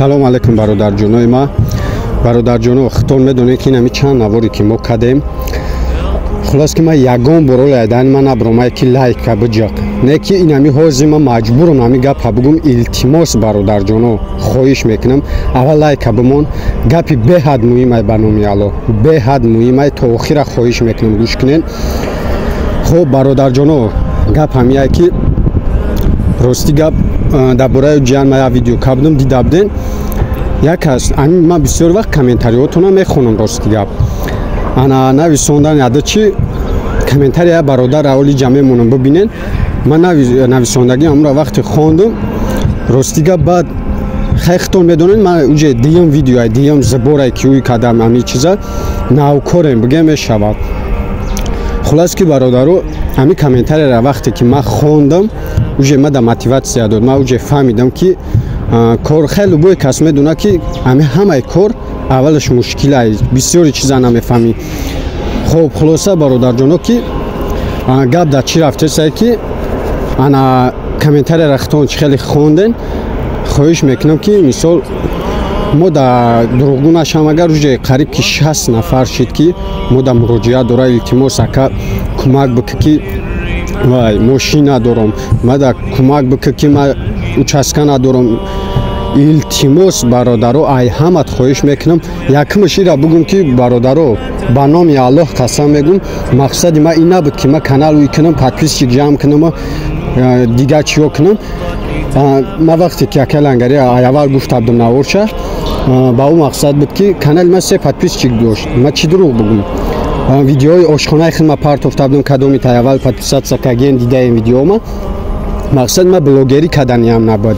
Салом алейкум, бародарҷонои ма. Бародарҷоно, хитон медонед, ки инами чанд наворе ки мо кадем, хулос ки ман ягон бор ола ман набромае ки лайка биҷақ, не ки инами ҳозир ман маҷбурам ҳами гапа бугум. Илтимос, бародарҷоно, хоҳиш мекунам, аввал лайка бимон. Гапи беҳад муҳимай, ба номи Алло, беҳад муҳимай. То охира хоҳиш мекунам, гӯш кунед. Хуб, бародарҷоно, гап ҳамияй ки рости гап дар бораи ҷиян ма як видео кардам, дида буден. Як аст, ами ман бисёр вақт комментариҳотона мехонам. Рости гап, ана нависондан яда чи комментария, бародар, аволи ҷа мемонам, бибинен. Ман нависондагӣ амро вақте хондум, рости гап, баъд хай хитон медонед, ман уҷе дуюм видеоай, дуюм заборай ки ӯй кардам, ами чиза навкорем бигем мешавад. Хулас ки, бародаро, ҳами комментарияра вақте ки ман хондам, уже мада мотиватсия дод. Ман уже фаҳмидам, ки кор хеле любой кас медонад, ки ҳами ҳамаи кор аввалаш мушкилай, бисёри чиза намефаҳмӣ. Хуб, хулоса, бародарҷоно, ки гап дар чӣ рафтесае, ки ана комментарияра хитон чӣ хеле хонден. Хоҳиш мекунам, ки мисол мо да дурӯғгӯ нашам, агар уже қариб ки 60 нафар шид, ки мо да муроҷиат дора: «Илтимос, ака, кӯмак бикӣ, ки вай мошин надорам, ма да кӯмак бикӣ, ки ма участка надорам». Илтимос, бародаро, ай ҳамат хоҳиш мекунам. Якумаш ира бугум, ки бародаро, ба номи Аллоҳ қасам мегум, мақсади ма ин набуд, ки ма канал уй кунам, подписчик ҷамъ кунам, дигар чиё кунам. Ма вақте ки ака Лангари аввал гуфта будам наворча, ба ӯ мақсад буд, ки канали ма се подписчик дошт. Ма чӣ дурӯғ бугум, видеои ошхонаи худ ма партофта будам. Кадоми тай аввал подписаться каген, дидаем видеома. Мақсад ма блогерӣ карданиам набуд,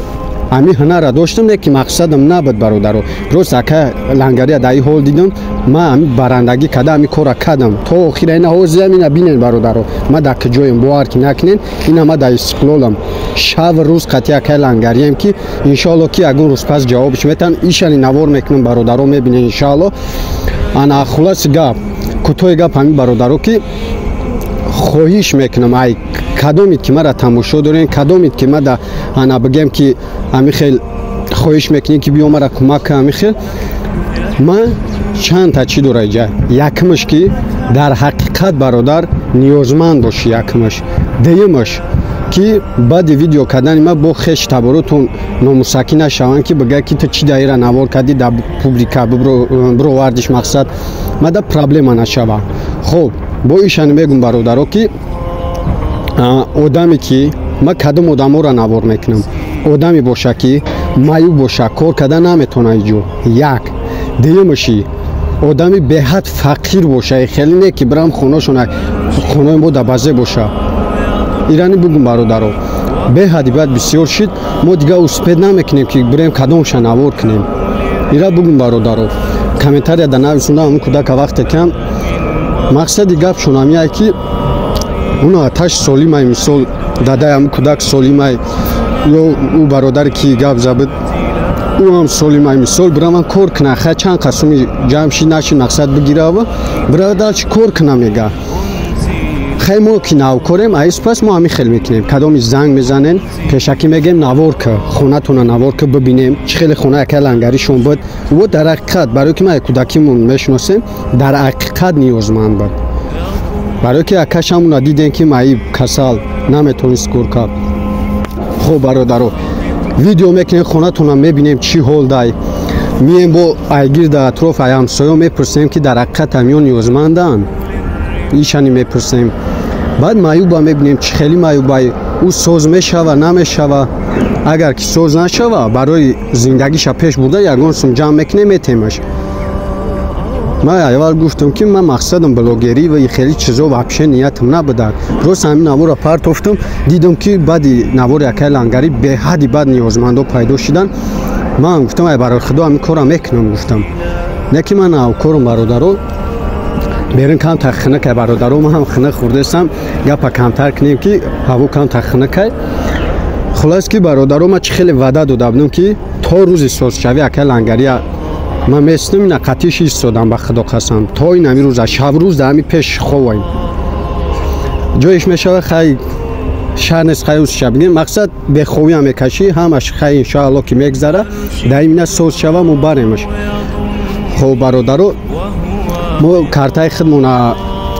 ҳами ҳунарра доштам, не ки мақсадам набуд, бародаро. Просто ака Лангария дар ин ҳол дидам, ма ҳами барандагӣ карда, ҳами корра кардам то охира. Ина ҳозирам, ина бинен, бародаро, ма дар куҷоем, бовар ки накунен, ина ма дар Истиқлолам. Шав рӯз қатъи акай Лангарием, ки иншоалло, ки ягон рӯз пас ҷавобш метан. Ишани навор мекунам, бародаро, мебинен, иншоалло. Ана хулоси гап, кӯтоҳи гап ҳами, бародаро, ки хоҳиш мекунам, ай кадомед ки мара тамошо дорен, кадомед ки мада ана бигем, ки ҳами хел хоҳиш мекунем, ки биё мара кӯмак кун. Ҳами хел ман чандта чӣ дора иҷа. Якмаш, ки дар ҳақиқат, бародар, ниёзманд бошӣ, якмаш. Дуюмаш, ки баъди видео кардани ма бо хеш таборотон номусакӣ нашаванд, ки бигӯяд, ки ту чӣ даира навор кардӣ, дар публика бировардиш, мақсад мада проблема нашава. Хуб, бо ишани мегум, бародаро, ки одаме ки ма кадом одаморо навор мекунам, одаме боша, ки маъюб боша, кор карда наметавона, иҷо як. Дуюмаши, одами беҳад фақир боша, хеле не ки бирам хонашона, хонаи мо дабазе боша. Ирани бугум, бародаро, беҳади баъд бисёр шид, мо дигар успеть намекунем, ки бирем кадомша навор кунем. Ира бугум, бародаро, комментария да нависонда ҳамн кӯдака вақте кам мақсади гапшон ҳамияй, ки уна аташ солимай, мисол дадай ҳам кӯдак солимай, ё ӯ бародаре ки гап забид, ӯ ҳам солимай, мисол бираван кор куна. Хай, чанд қасуми ҷамъ шид, нашид, мақсад бигирава, бирава дальше кор куна, мега. Хай, мо ки навкорем, аис пас мо ҳамин хел мекунем: кадоми занг мезанен, пешакӣ мегем: «Навор ка, хонатона навор ка, бибинем чӣ хеле хона якай Лангаришон буд». Во дар ҳақиқат, барое ки ма кӯдакимон мешиносем, дар ҳақиқат ниёзманд буд, барое ки акаш ҳамуна дидем, ки маиб, касал, наметонист кор кард. Хуб, бародаро, видео мекунем, хонатона мебинем, чӣ ҳол дай. Мием, бо айгирда атроф, ай ҳамсоё мепурсем, ки дар ҳақиқат ҳамён ниёзманданд, ишани мепурсем. Баъд маъюба мебинем, чӣ хеле маъюбай, ӯ соз мешава, намешава. Агар ки соз нашава, барои зиндагиша пеш бурда ягон сум ҷамъ мекунем, метемаш. Ман аввал гуфтам, ки ман мақсадам блогерӣ ва хеле чизо вообще ниятам набуда. Просто ҳамин наворро партофтам, дидам, ки баъди навори акай Лангарӣ беҳади баъд ниёзмандо пайдо шидан. Ман гуфтам, ай барои худо ҳамин корро мекунам, гуфтам. Не ки ман навкорам, бародаро, берун камтар хунукай, бародаро, ман ҳам хунук хӯрдастам. Гапа камтар кунем, ки ҳаво камтар хунукай. Хулос ки, бародаро, ман чӣ хеле ваъда дода будам, ки то рӯзи созшавӣ акай Лангария ман местам, ина қатиш истодам, ба худо қасам, то ин ҳамин рӯза шабрӯз дар ҳами пеш ховаем ҷоиш мешава. Хай. Шаҳр нест, хай ӯзша бигем, мақсад беховӣ ҳам мекашӣ, ҳамаш хай, иншоалло ки мегзара, даимина соз шава, мо баремаш. Хоб, бародаро, мо картаи худмона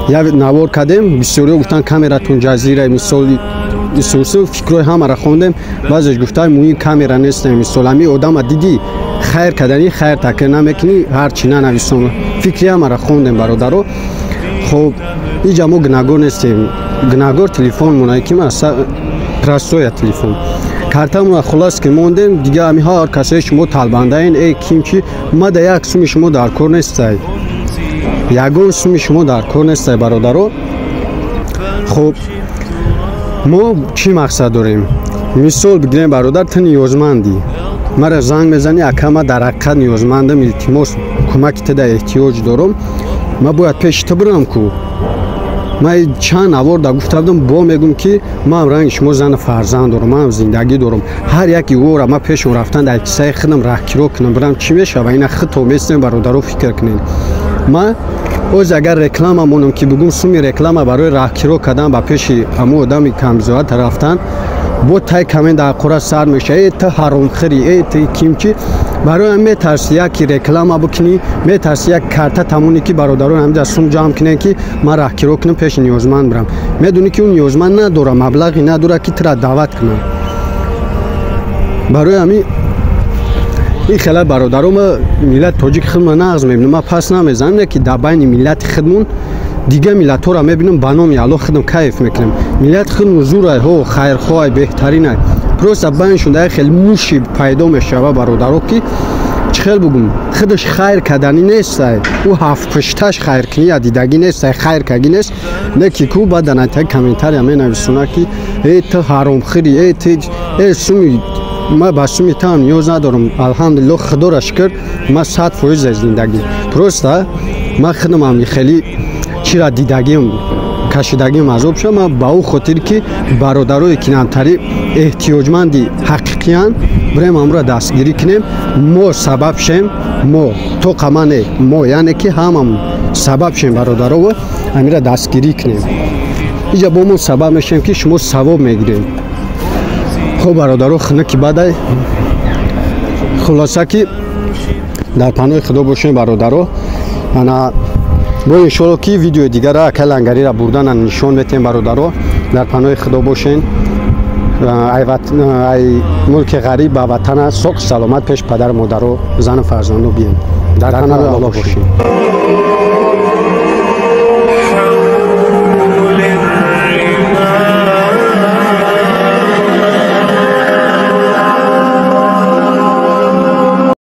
як навор кардем. Бисёриҳо гуфтанд, камератон ҷазира, мисол исусу фикрҳои ҳамаро хондем. Баъзеш гуфтанд, муҳим камера нест, мисол ҳами одама дидӣ, хайр кардани, хайр такр намекунӣ, ҳарчи нанависон. Фикри ҳамаро хондем, бародаро. Хоб, иҷа мо гунаҳгор нестем, гунаҳгор телефонмона, ки простой я телефон картамона. Хулос ки мондем, дига ҳами ҳар касое шумо талбандаен, э ким чи ма да як суми шумо дар кор нестай, ягон суми шумо дар кор нестай, бародаро. Хоб, мо чӣ мақсад дорем? Мисол бигирем, бародар, ту ниёзмандӣ, мара занг мезанӣ: «Ака, ма дар ҳақиқат ниёзмандам, илтимос, кӯмаки ту да эҳтиёҷ дорам». Ма бояд пеши ту бирам ку? Ман чанд навор да гуфта будам, бо мегӯм, ки ман ранги шумо зану фарзанд дорам, ман зиндагӣ дорам. Ҳар яки ора ма пешон рафтан, дар кисаи худам раҳкиро кунам, бирам, чӣ мешава? Ина худто местем, бародаро, фикр кунед. Ма оз агар реклама монам, ки бигӯм суми реклама барои раҳкиро кардан ба пеши ҳамун одами камбизоат рафтан, бо тай камен дар қура сар меша: «Э, ту ҳаромхӯрӣ, э, ту кимчи». Барои ҳам метарси яки реклама бикунӣ, метарси як карта тамоне ки бародарон ҳамҷа сум ҷамъ кунем, ки ман раҳкиро кунам, пеши ниёзманд бирам. Медонӣ, ки ӯ ниёзманд надора, маблағе надора, ки тура даъват кунам. Барои ҳамин ин хела, бародаро, ма миллати тоҷик худма нағз мебинам, ма пас намезанам, не ки дар байни миллати худмон дигар миллатҳоро мебинам, ба номи Алло, худам кайф мекунам. Миллати худмон зурай, ҳо, хайрхоҳай, беҳтаринай. Просто байншон дар хеле муши пайдо мешава, бародаро, ки чӣ хел бугум, худаш хайр карданӣ нестай, ӯ ҳафтпушташ хайркунӣ дидагӣ нестай, хайр кагӣ нест, не ки ку баданата комментария менависона, ки э, ту ҳаромхӯрӣ, э, ту, э, суми. Ма ба суми таам ниёз надорам, алҳамдулилло, худоро шукр, ма 100% зиндагӣ. Просто ма худамам хеле чира дидагиам, кашидагиам азоб шуда. Ма ба ӯ хотир, ки бародарое ки намтари эҳтиёҷманди ҳақиқиянд, бирем, амро дастгирӣ кунем, мо сабаб шем, мо тоқа ма не, мо, яъне ки ҳамам сабаб шем, бародарова, амира дастгирӣ кунем. Иҷа бо мо сабаб мешем, ки шумо савоб мегирем. Хуб, бародаро, хунуки бадай. Хулоса ки дар паноҳи Худо бошем, бародаро. Ана бо иншолло ки видеои дигара акай Лангарира бурдана нишон метем. Бародаро, дар паноҳи Худо бошен. Ай мулки ғариб ба ватана соқ саломат пеш падару модаро, зану фарзанду бием. Дар паноҳи Аллоҳ бошем.